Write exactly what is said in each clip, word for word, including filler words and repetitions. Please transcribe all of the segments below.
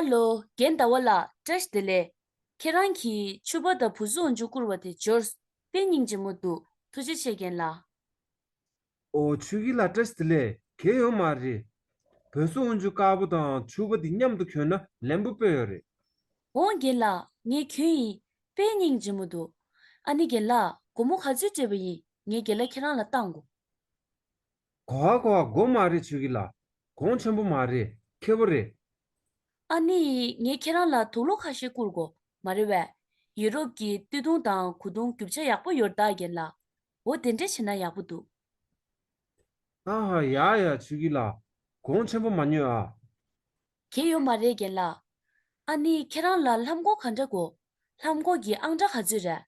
ཧ་ལོ། རྒན་ཟླ་བ་ལགས། བཀྲ་ཤིས་བདེ་ལེགས། ཁྱེད་རང་གིས་ཕྱུ་པ་དང་བུ་གཟུགས་དབང་ཕྱུག་བསྐུར་བ་དེ་འབྱོར། དཔེ་སྙིང་རྗེ་མོ་འདུག་ཐུགས་རྗེ་ཆེ་རྒན་ལགས། ཨོ། ཆོས་སྐྱིད་ལགས། བཀྲ་ཤིས་བདེ་ལེགས། གལ་ཡོད་མ་རེད། བུ་གཟུགས་དབང་ཕྱུག་དཀར་པོ་དང་ཕྱུ་པ་དེ་མཉམ་དུ་གྱོན་ན་ལེན་པོ་དཔེ་ཡོད་རེད། འོང་རྒན་ལགས། ངས་གྱོན་ཡིན། དཔེ་སྙིང་རྗེ་མོ་འདུག་ཨ་ནི་རྒན་ལགས། སྒོར་མོ་ག་ཚོད་སྤྲད་པ་ཡིན། ངས་རྒན་ལགས་ཁྱེད་རང་ལ་བཏང་གོ། གོ་བ་གོ་བ། སྒོར་མོ་མ་རེད་ཆོས་སྐྱིད་ལགས། གོང་ཆེན་པོ་མ་རེད། ཁེ་པོ་རེད། ཨ་ནི་ངས་ཁྱེད་རང་ལ་དུག་ལོག་ཁ་ཤས་བསྐུར་གོ། མ་རེད་པས། ཡུ་རོབ་ཀྱི་སྟོད་ཐུང་དང་གོས་ཐུང་རྒྱུ་ཆ་ཡག་པོ་ཡོད་རེད་ད་རྒན་ལགས། འོ། དེ་འདྲ་བྱས་ན་ཡག་པོ་འདུག་ཨ་ཧ། ཡ་ཡ། ཆོས་སྐྱིད་ལགས། གོང་ཆེན་པོ་མ་ཉོས་ཨ། གལ་ཡོད་མ་རེད་རྒན་ལགས། ཨ་ནི་ཁྱེད་རང་ལ་ལྷམ་གོག་ག་འདྲ་དགོས། ལྷམ་གོག་གི་ཨང་གྲངས་ག་ཚོད་རེད།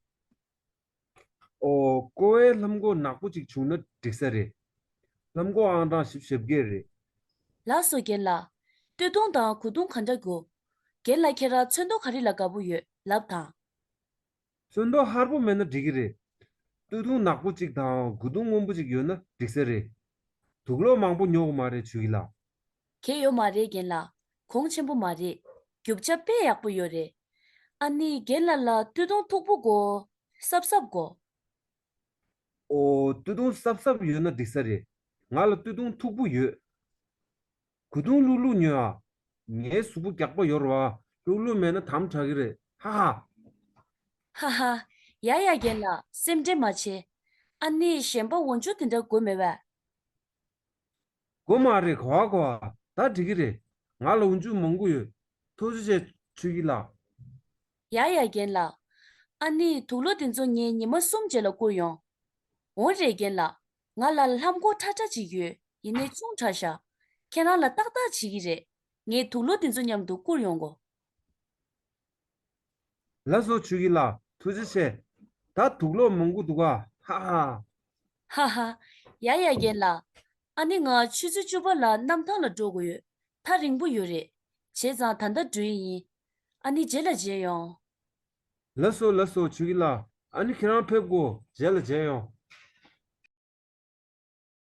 ཨོ། ཀོ་བའི་ལྷམ་གོག་ནག་པོ་ཅིག་བྱུང་ན་འགྲིག་ས་རེད། ལྷམ་གོག་ཨང་གྲངས་བཞི་བཅུ་ཞེ་བརྒྱད་རེད། ལགས་སོ་རྒན་ལགས། སྟོད་ཐུང་དང་གོས་ཐུང་ག་འདྲ་དགོས། རྒན་ལགས་ཁྱེད་རང་ཚོན་མདོག་ག་རེ་ལ་དགའ་པོ་ཡོད་ལབ་དང་། ཚོན་མདོག་ཧར་པོ་མེད་ན་འགྲིག་གི་རེད། སྟོད་ཐུང་ནག་པོ་གཅིག་དང་གོས་ཐུང་སྔོན་པོ་གཅིག་ཡོད་ན་འགྲིག་ས་རེད། དུག་ལོག་མང་པོ་ཉོ་དགོས་མ་རེད་ཆོས་སྐྱིད་ལགས། གལ་ཡོད་མ་རེད་རྒན་ལགས། གོང་ཆེན་པོ་མ་རེད། རྒྱུ་ཆ་དཔེ་ཡག་པོ་ཡོད་རེད། ཨ་ནི་རྒན་ལགས་ལ་སྟོད་ཐུང་མཐུག་པོ་དགོས། སྲབ་སྲབ་དགོས། ཨོ། སྟོད་ཐུང་སྲབ་སྲབ་ཡོད་ན་འགྲིག་ས་རེད། ང་ལ་སྟོད་ཐུང་མཐུག་པོ་ཡོད། གོས་ཐུང་ལྷུག་ལྷུག་ཉོས་ཨ། ངའི་གཟུགས་པོ་རྒྱགས་པ་ཡོད་རེད་བ། ལྷུག་ལྷུག་མེད་ན་དམ་དྲག་གི་རེད། ཧ་ཧ། ཧ་ཧ། ཡ་ཡ་རྒན་ལགས། སེམས་ཁྲལ་མ་བྱེད། ཨ་ནི་གཞན་པ་འོག་འཇུག་དེ་འདྲ་དགོས་མེད་པས། དགོས་མ་རེད། གོ་བ་གོ་བ། ད་འགྲིག་གི་རེད། ང་ལ་འོག་འཇུག་མང་པོ་ཡོད། ཐུགས་རྗེ་ཆེ་ཆོས་སྐྱིད་ལགས། ཡ་ཡ་རྒན་ལགས། ཨ་ནི་དུག་ལོག་དེ་ཚོ་ངས་ཉི་མ་གསུམ་རྗེས་ལ་བསྐུར་ཡོང་། འོང་རེད་རྒན་ལགས། ང་ལ་ལྷམ་གོག་ཁྲ་ཁྲ་ཅིག་ཡོད། ཡིན་ནའི་ཆུང་དྲགས་ཤག་ཁྱེད་རང་ལ་ཏག་ཏག་བྱེད་ཀྱི་རེད། ངས་དུག་ལོག་དེ་ཚོ་མཉམ་དུ་བསྐུར་ཡོང་གོ། ལགས་སོ་ཆོས་སྐྱིད་ལགས། ཐུགས་རྗེ་ཆེ། ད་དུག་ལོག་མང་པོ་འདུག་ག་ཧ་ཧ། ཧ་ཧ། ཡ་ཡ་རྒན་ལགས། ཨ་ནི་ང་ཆུ་ཚོད་བཅུ་པ་ལ་གནམ་ཐང་ལ་འགྲོ་དགོས་ཡོད། ཐག་རིང་པོ་ཡོད་རེད། བྱས་ཙང་ད་ལྟ་འགྲོ་ཡི་ཡིན། ཨ་ནི་རྗེས་ལ་མཇལ་ཡོང་། ལགས་སོ་ལགས་སོ་ཆོས་སྐྱིད་ལགས། ཨ་ནི་ཁྱེད་རང་ཕེབས་དགོས། རྗེས་ལ་མཇལ་ཡོང་།